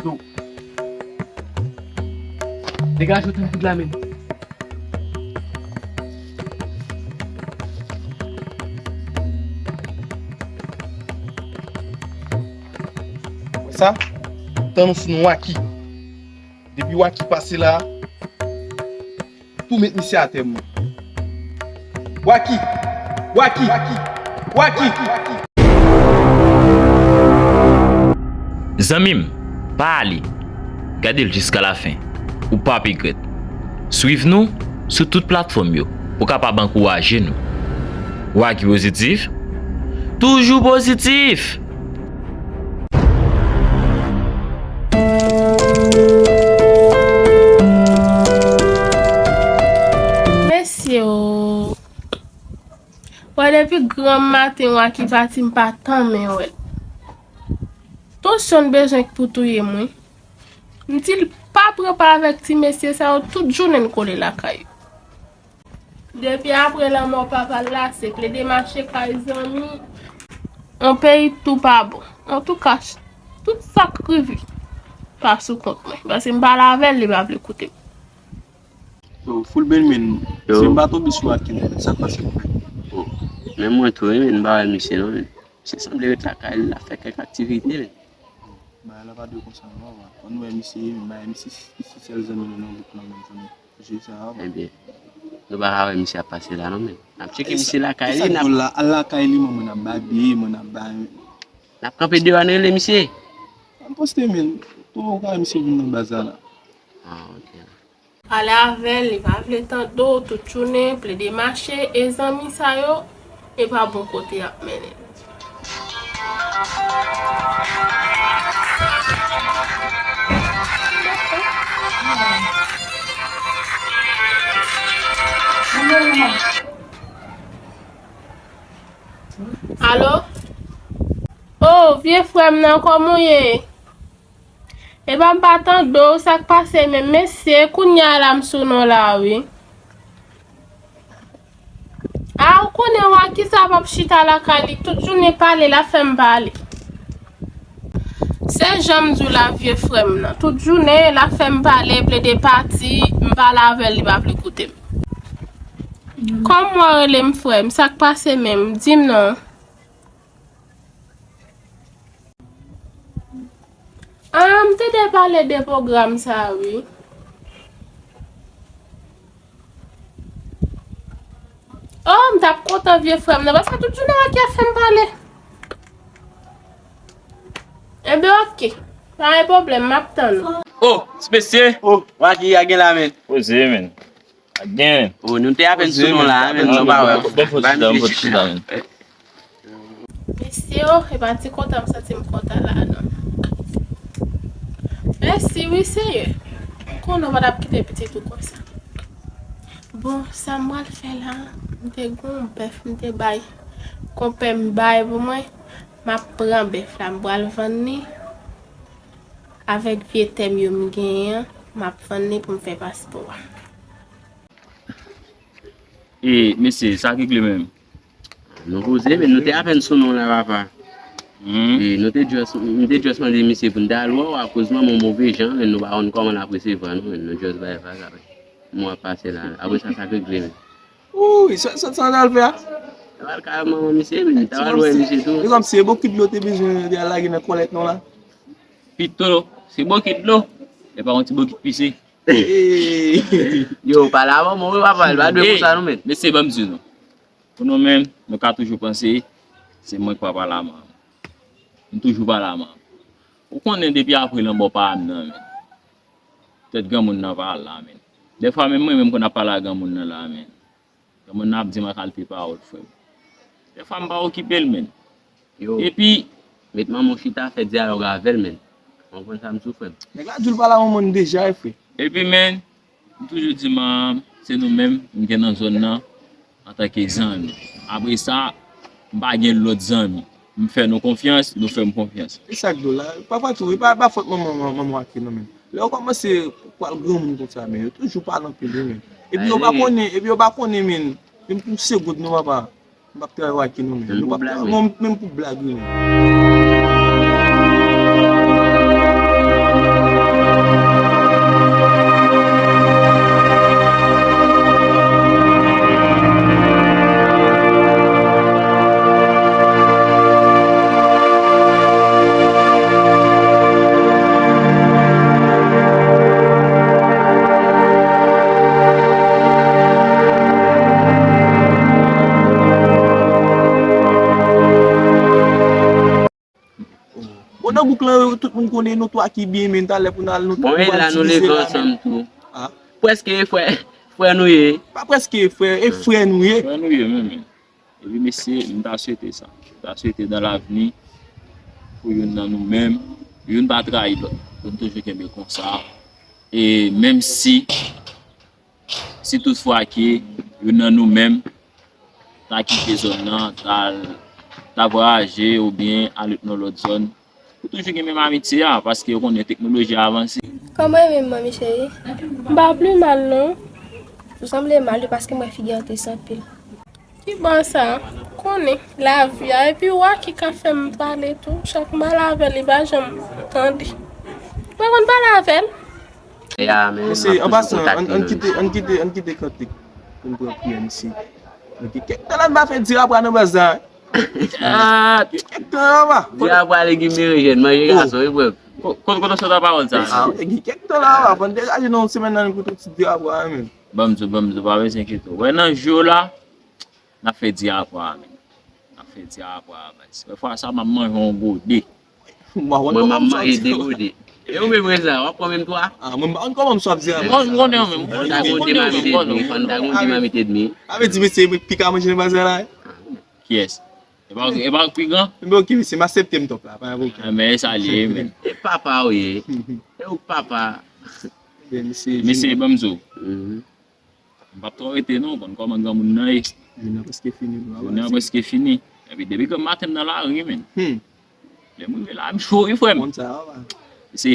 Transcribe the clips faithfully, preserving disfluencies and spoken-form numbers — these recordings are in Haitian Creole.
Yo. Degaje w tann koud la, men. Wè sa? Tann sou non Waki. Depi Waki pase la, tou met misye atè, mwen. Waki! Waki! Waki! Zanmi m, pa ale. Gade l jiska lafen. Ou p ap regrèt. Swiv nou sou tout platfòm yo pou w kapab ankouraje nou. Waki Pozitif, toujou pozitif! Mesye o. Wè, depi granm maten Waki pati, m pa tanmen wè l. Tansyon l bezwen pou touye m, wi. M di l pa pran pa avèk ti mesye sa yo, tout jounen n kole lakay yo. Depi apre lanmò papa l la, se plede mache kay zanmi. On peyi tou pa bon. Antouka, tout sa k rive pa sou kont mwen. Paske m pale avè l, li pa vle koute m. Yo, full ben men. Yo. Si m pa tonbe sou Waki, men sa k pase pou mwen. Bon. Men mwen tou, men m pa wè misye non, men. Misye sanble ret lakay li, l ap fè kèk aktivite, men. Bagay la pa dwe konsa non, papa. Ann wè misye, men bagay misye, misye sèl zanmi nou nan gwoup lan, men zanmi. Jwe sa, papa. Ebyen, nou pa ka wè misye ap pase la non, men. N ap tcheke misye lakay li, n ap... Al lakay li, mwen, mwen ap babye, mwen ap bay. N ap kanpe deyò, n rele misye. Ann poste, men. Tou ou ka wè misye vin nan baz la, la. Ah, ok. Pale avè l, li pa vle tande w, tout jounen plede mache, e zanmi sa yo, e pa bon kote y ap mennen l. Alo? O, vye frè m nan, kòman w ye? Epa m pa tande w, sa k pase menm? Mesye, kounye a la m sou non la, wi. A, ou konnen Waki sa p ap chita lakay li, tout jounen pale, l ap fè m pale. Se jan m di w la, vye frè m nan, tout jounen, l ap fè m pale, plede pati, m pale avè l, li pa vle koute m. Kòman w rele m, frè m? Sa k pase menm? Di m non. Ah, m te dwe pale de pwogram sa a, wi. Oh, m t ap kontan, vye frè m nan, paske tout jounen Waki ap fè m pale. Enben, oke. Pa gen pwoblèm, m ap tann ou. Oh, ti mesye. Oh, Waki a gen la, men. Poze, men. Ak gen. Oh, nou te apèn sou non la, men nou pa wè. Bon, bon, bon, bon, bon, bon, bon, bon. Mesye o, e pa ti kontan m santi m kontan la non. Mèsi wi Seyè. M konnen w pa t ap kite pitit ou konsa. Bon, sa m pral fè la, m te gen yon bèf m te bay konpè m bay pou mwen. M ap pran bèf la, m pral vann li. Avèk vye tè m yo m genyen an, m ap vann li pou m fè paspò a. E, mesye, sa k regle menm? Nou poze, men nou te apèn sou non la, papa. Hmm. E nou te just, nou te just mande misye pou n t al wè w, akoz manman w move jan, men nou pa konn kòman l ap resevwa nou, men nou just bay vag avèk mwa pase la. Apre sa, sa k regle menm? Wi, sa, sa, sa n al fè a? N al kay manman misye, men n t al wè misye tou. Egzanp, se bokit dlo te bezwen te al lage nan kòlèt non la? Pito, se bokit dlo. E pa yon ti bokit pise. Yo, pale a manman w wi papa, li pa dwe konsa non, men. Mesye, ban m di nou. Pou nou menm, nou ka toujou panse, se mwen k pa pale a manman. M toujou pale a manman. Ou konnen depi apre lanmò pa m nan, men. Tèt granmoun nan pa la, men. Dèfwa, menm mwen menm konn ap pale a granmoun nan la, men. Granmoun nan ap di m an kalite pawòl, frè m. Dèfwa, m pa okipe l, men. Yo. Epi, met manman w chita, fè dyalòg avè l, men. Ou konprann sa m di w, frè m? Nèg la di w l pale a manman l deja, wi, frè. Epi, men, m toujou di manman m, se nou menm m gen nan zòn nan antanke zanmi. Apre sa, m pa gen lòt zanmi. M fè nou konfyans, nou fè m konfyans. E sa k di w la, pafwa tou, e pa, pa fòt manman, manman, manman Waki non, men. Lè yo kòmanse pral granmoun konsa, men yo toujou pale anpil, wi, men. Epi yo pa konnen, epi yo pa konnen, men. Menm pou segonn non, papa. M p ap travay Waki non, men. Menm pou blag, wi. Menm pou blag, wi, men. Bon, nan bouk lan, tout moun konnen nou twa ki byen, men talè pou n al, nou twa Bon, e la nou leve ansanm tou. Ah. Prèske e frè, frè nou ye. Pa prèske e frè, e frè nou ye. Frè nou ye, men, men. Epi, mesye, m ta swete sa. M ta swete dans l'avenir, pou youn nan nou menm, youn pa trayi lòt. Pou n toujou kenbe konsa. E menm si, si toutfwa ke youn nan nou menm ta kite zòn nan, ta, ta vwayaje oubyen ale nan lòt zòn, ou toujou gen menm amitye a, paske yo konnen teknoloji a avanse. Kòman e menm, manmi cheri? M pa pli mal, non. Ou sanble mal, wi, paske m wè figi an tris anpil. Ki bò sa? Konnen lavi a. Epi Waky ka fè m pale tou. Chak m pale avè l, li pa janm tande. Mwen konn pale avè l. Ya, men Mesye, an pasan, an, an kite, an kite, an kite kantik pou n pran priyè, mesye. Gen kèk tan la m pa fè dirapwa nan baz la. Ah, gen kèk tan la, pa. Dirapwa legim meren jèn, manje gason, wi, frè m. Ko-, ko-, kote w sot a pawòl sa? Ah, gen kèk tan la, pa. Fò n degaje nan yon semèn nan, nou pote ti dirapwa, men. Ban m di w, ban m di w, pa bezwen enkyete w. Wè nan jou la, n ap fè dirapwa, men. N ap fè dirapwa, baz. Fwa sa, m ap manje yon gode. Mwen, m ap manje de gode. E ou menm, Reza, w ap pran menm twa? Ah, mwen, m pa konn kòman m swaf di a. Mwen, m konnen, men. Fò n ta gon de mamit edmi, fò n ta gon de mamit edmi. Sa vle di, mesye, mwen pi ka manje nan baz la, la. Kiyès? E pa, e pa ou k pi gran? Men oke, mesye, m aksepte m twòp la, pa gen pwoblèm. Ah, men e sa l ye, men. E papa ou ye. E ou k papa. Mesye, ban m di w. M p ap twò rete non, ou konn kòman granmoun nan ye. Jounen an prèske fini, bro. Jounen an prèske fini. Epi depi granm maten m nan lari, men. Hmm. Lè m rive la, m cho, wi, frè m. Konn sa, papa. Si.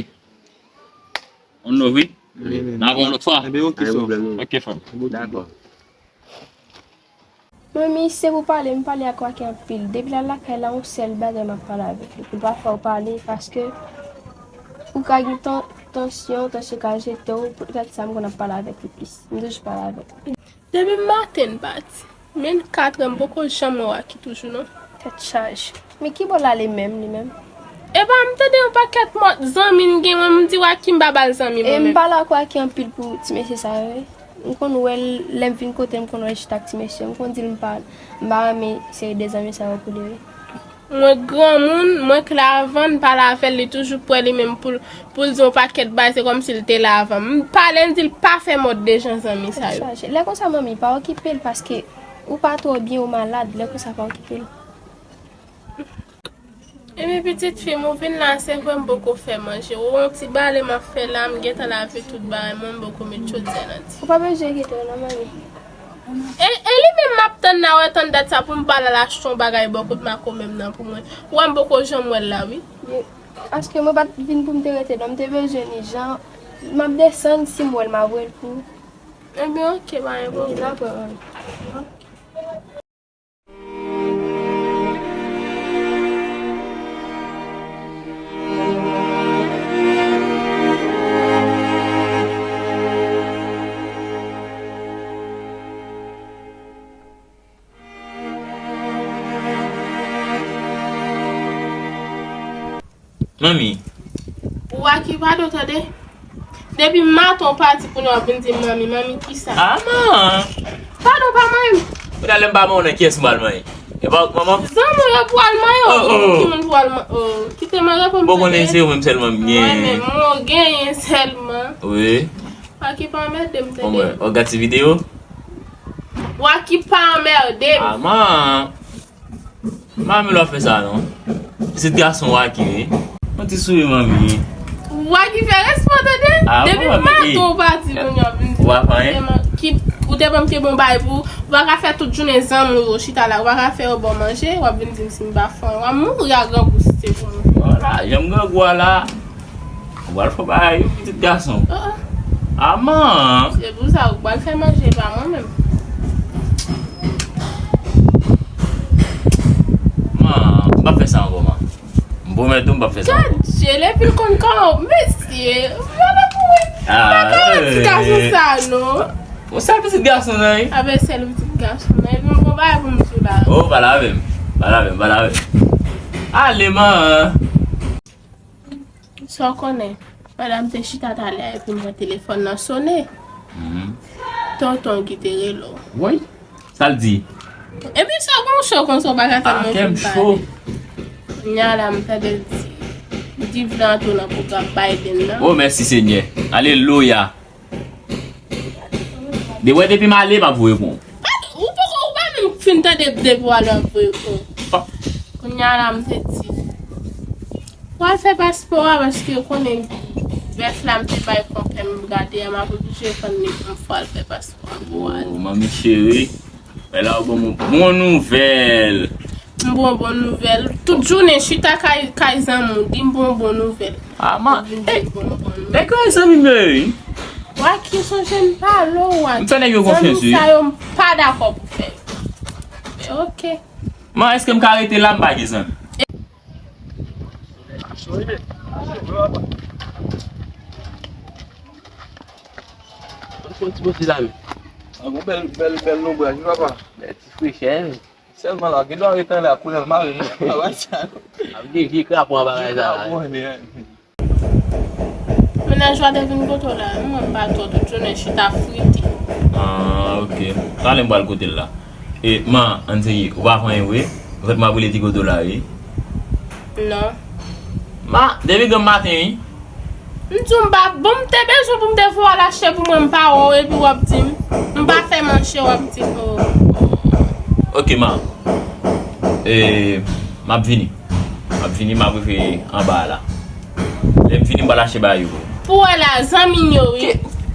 On love, wi. Wi, wi. N a wè yon lòt fwa. Enben, oke, so. Oke, frè m. Dakò. Manmi, se pou pale, m pale ak Waky anpil. Depi l al lakay la, yon sèl bagay m ap pale avèk li. Pou l pa fè w pale, paske ou ka gen tan-, tansyon, tansyon ka jete w, poutèt sa m konn ap pale avèk li plis. M toujou pale avèk li. Depi maten n pati. Men katrè m poko janm wè Waky toujou non. Tèt chaje. Men ki bò l ale menm, li menm? Epa m tande yon pakèt mòd zanmi n gen, mwen m di Waky m pa ba l zanmi mwen menm. E m pale ak Waky anpil pou ti mesye sa yo, wi. M konn wè l, lè m vin kote l, m konn wè l chita ak ti mesye. M konn di l m pa, m pa renmen seri de zanmi sa yo pou li, wi. Mwen granmoun, mwen klè avan n pale avè l, li toujou prè li menm pou l, pou l di yon pakèt bagay, se kòmsi l te la avan m. M pale, m di l pa fè mòd de jan zanmi sa yo. Chaje. Lè konsa, manmi, pa okipe l, paske ou pa twò byen, ou malad, lè konsa, pa okipe l. Ebyen, pitit fi m, ou vin la, se vre m poko fè manje. Ou wè yon ti bale m ap fè la, m gentan lave tout bagay mwen, m poko met chodyè nan ti. Ou pa bezwen enkyete w non, manmi. E, e li menm m ap tann la, wè tann dat sa pou m pa al achte yon bagay bò kot makomè m nan pou mwen. Ou wè m poko janm wè l la, wi. Paske mwen pa t vin pou m te rete, non, m te bezwen li jan. M ap desann, si m wè l, m a voye l pou ou. Ebyen, oke, pa gen pwoblèm. Dakò, manmi. Manmi. Ou a ki padon tande. Depi maten w pati pou nou ap vin di m manmi, manmi kisa? Ah, man. Padon pa manmi m. Ou ta lè m pa manmi w nan kiyès m pral manmi? E pa manman m? Zanmi w yo pral manmi w. Oh, oh. Ki moun pral manmi? Oh, kite mwen reponn tande. Bon, konnen se ou menm sèlman m genyen. Mwen menm, mwen genyen sèlman. Wi. Waky pa anmède m tande. Bon, mwen, w ap gad ti videyo? Waky pa anmède m. Ah, man. Manmi lò fè sa non. Pitit gason Waky wi. Yon ti souri manmi. Waky fè respè tande. Ah, depi maten w pati moun yo ap vin di. Ou pa fè anyen? Ki, ou te ban m te bon bay pou ou pa ka fè tout jounen zanmi w yo chita la, ou pa ka fè yo ba w manje, w ap vin di m si m pa fè anyen. W ap mouri a grangou si se pou mwen. Vwala, jan m grangou a la. Ou pral fè bagay wi pitit gason. Ah, ah. Ah, man. Se pou sa ou pral fè manje pa mwen menm. Man, m p ap fè sa ankò, man. M pwomèt ou m p ap fè sa ankò. Gad je l, epi l konn kòman w, mesye. Vwala pou mwen. Ah, pa ka wè ti gason sa non. Ou sèl pitit gason nan wi. Ape sèl pitit gason nan. Epi m gon bagay pou m di w la. Oh, pale avè m. Pale avè m, pale avè m. Ale, man. Sa w konnen, pandan m te chita talè a epi m wè telefòn nan sonnen. Mhm. Tonton ki te rele w. Woy, sa l di? Epi sa gon cho konsa w pa ka tann mwen fin pale. Ah, kè m cho. Kounya la m tande l di, Di vle antre nan pwogram Biden nan. Oh, mèsi Senyè. Alelouya. De wè depi m ale, m ap voye pou ou. Ou poko, ou pa menm fin tande depi w ale w ap voye pou ou. Kounye a la, m te di, w al fè paspò a, paske ou konnen bèf la m te bay konpè m gade a, m ap oblije vann li pou m fè w al fè paspò a pou w ale. Oh, manmi cheri. Wè la, ou ban m yon bon nouvèl. M bon, bon nouvèl. Tout jounen chita kay, kay zanmi w, di m bon, bon nouvèl. Ah, man. Ou vin di m bon, bon nouvèl. Nèg yo zanmi m yo ye wi. Waky, sonje m pale w, Waky. M fè nèg yo konfyans wi. Zanmi sa yo, m pa dakò pou fè yo. Ok. Man, èske m ka rete la, m pa gen zanmi? Mwen fè yon ti poze la, men. Ah, gon bèl, bèl, bèl lonbraj, wi, papa. Bèl ti frechè, men. Sèlman la, gen dwa ret anlè a koulè mare, non? A pa sa. Ap gen vye krapon anba bagay sa la. Vye krapon, men. Mennaj ou a te vin kote w la, wi, mwen m pa twò tout jounen chita frite. Ah, ok. Talè m pral kote l la. E, man, ann serye, ou pa fè anyen vre? Ou fèt m ap rele ti kote w la, wi. Non. Ma, depi granm maten, wi. M di w m pa, bon, m te bezwen pou m te voye al achte pou mwen, m pa wè w, epi w ap di m, m pa fè manche, w ap di m, oh. Ok, ma. E, m ap vini. M ap vini, m ap rive anba a la. Lè m vini, m pral achte bagay yo. Pou wè la, zanmi m yo, wi.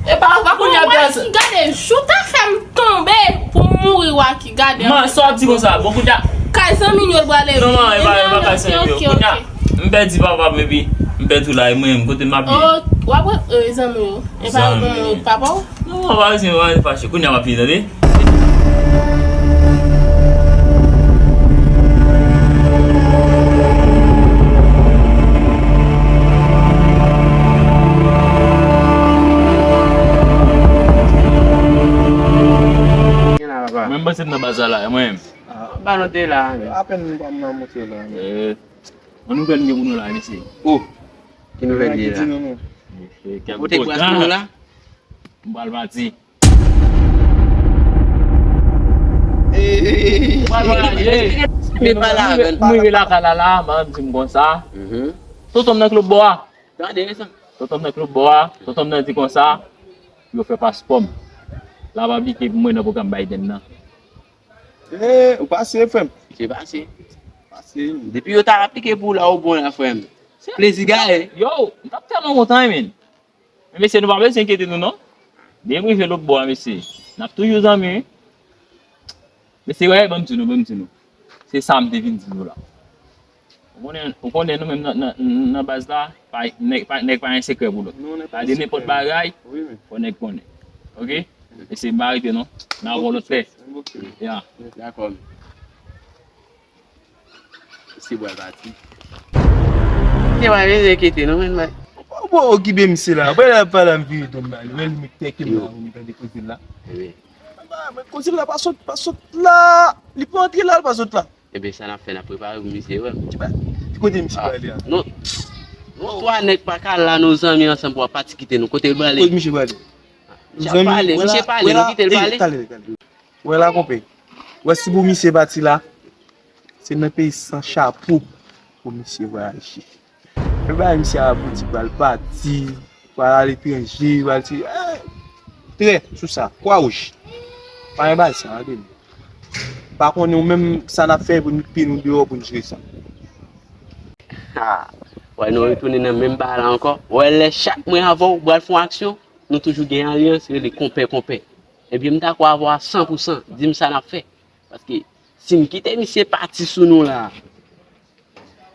E pa, pa kounye a, Waky, gade, jou ta fè m tonbe pou m mouri, Waky, gade. Man, sa w ap di konsa? Bon, kounye a. Kay zanmi m yo l prale. Non, man, e pa, e pa kay zanmi m yo. Ok, ok, ok. Kounye a, m pèdi papa m, epi m pèdi w la, e mwen menm, kote m ap ye? Oh, w ap, euh, zanmi w yo. E pa, zanmi, euh, papa w? Non, non, pa bezwen, pa bezwen fache. Kounye a m ap vini, tande? Gen la, papa. Mwen, m panse m nan baz la, la, mwen menm. Ah. Ba nou de la, men. Apèn nou pa nan monte la, men. Eh, yon nouvèl m gen pou nou la, mesye. Oh, ki nouvèl li ye la? Mesye, kèk kote pras nou la? M pral pati. Hey. M pral pati, hey. Met pa la, men. M rive lakay la, la, manman m di m konsa. Mhm. Tonton m nan Klobò a. Tande sa. Tonton m nan Klobò a, tonton m nan di konsa, yo fè paspò m. L ap aplike pou mwen nan pwogram Biden nan. Eh, ou pase, frè m. Se pase. Pase. Depi yo ta aplike pou ou la, ou bon la, frè m. Plezi gaye. Yo, m t ap tèlman kontan, men. Men mesye, nou pa bezwen enkyete nou, non. Depi m rive lòt bò a, mesye, n ap toujou zanmi, wi. Mesye, wè, ban m di nou, ban m di nou. Se sa m te vin di nou la. Ou konnen, ou konnen nou menm nan, nan, nan baz la, pa, nèg pa, nèg pa gen sekrè pou lòt. Sa vle di nenpòt bagay, fò nèg konnen. Ok? Mesye, m pa rete non. N a wè w lòt lè. Ya. Dakò. Misye pral pati. Misye pa bezwen enkyete non, men, bay. Ou pa okipe misye la. Apre lè pale m vire do m ba li. Wè li met tèt li la, ou tande koze l la. Wi. Men koze l la pa sot, pa sot la. Li pa antre la, li pa sot la. Ebyen, sa n ap fè, n ap prepare pou misye, wè. Ki kote misye prale a? Non. Non, twa nèg pa ka la, nou zanmi ansanm pou w ap pati kite nou. Kote l prale? Kote misye prale? Misye ap pale, misye pale, nou kite l pale. Talè, talè. Wè la, konpè. Wè si pou misye pati la, se nan peyi san chapo pou misye vwayaje. Fè bagay misye a pou di pral pati, pral aletranje, pral ti, eh, trè sou sa, kwa wouj. Pa gen bagay sa, tande. Pa konnen ou menm sa n ap fè pou n pye nou deyò pou n jere sa. Ha! Wè, nou retounen nan menm bagay la ankò. Wè, lè chak mwen avè w, pral fè yon aksyon, nou toujou gen alyans, rele konpè, konpè. Ebyen, m dakò avè w a san pou san. Di m sa n ap fè. Paske si n kite misye pati sou nou la,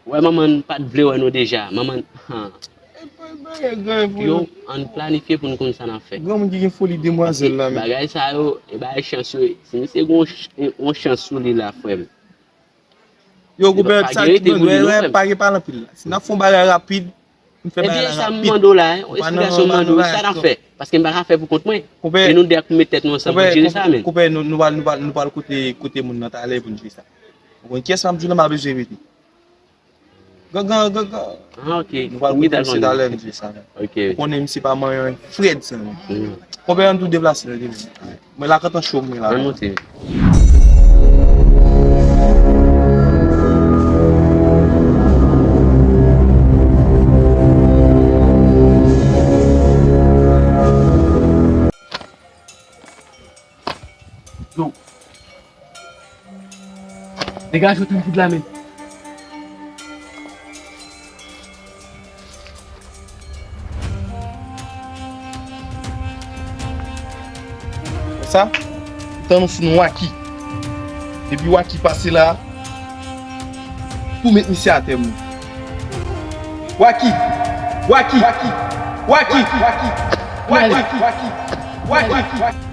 wè, manman n pa t vle wè nou deja. Manman n, han. Yo, ann planifye pou n konn sa n ap fè. Granmoun ki gen foli demwazèl la, men. Bagay sa yo, e bagay chans yo ye. Si misye gen yon ch-, yon chans sou li la, frè m. Yo, konpè, sa ki mande, wè, pa gen pale anpil la. Si n ap fè yon bagay rapid, nou fè bagay la rapid. Ebyen, sa m mande w la, yon esplikasyon m mande w, sa n ap fè? Paske m pa ka fè pou kont mwen. E nou de ap met tèt nou ansanm pou jere sa, men. Konpè, nou, nou pral, nou pral, nou pral kote, kote moun nan talè pou n jere sa. Ou konn kiyès m ap di w la, m pa bezwen repete. Gangan, gangan. Ah, ok. Nou pral kote misye talè, m di sa. Ok. Ou konnen misye pa manyen frèd, sa. Konpè, ann tou deplase, tande. Mwen lakant an cho mwen la. Ann monte. Degaje w tann poud la, men. Sa, tann ou sou non Waki. Depi Waki pase la, tou met misye atè, moun. Waki! Waki! Waki! Waki!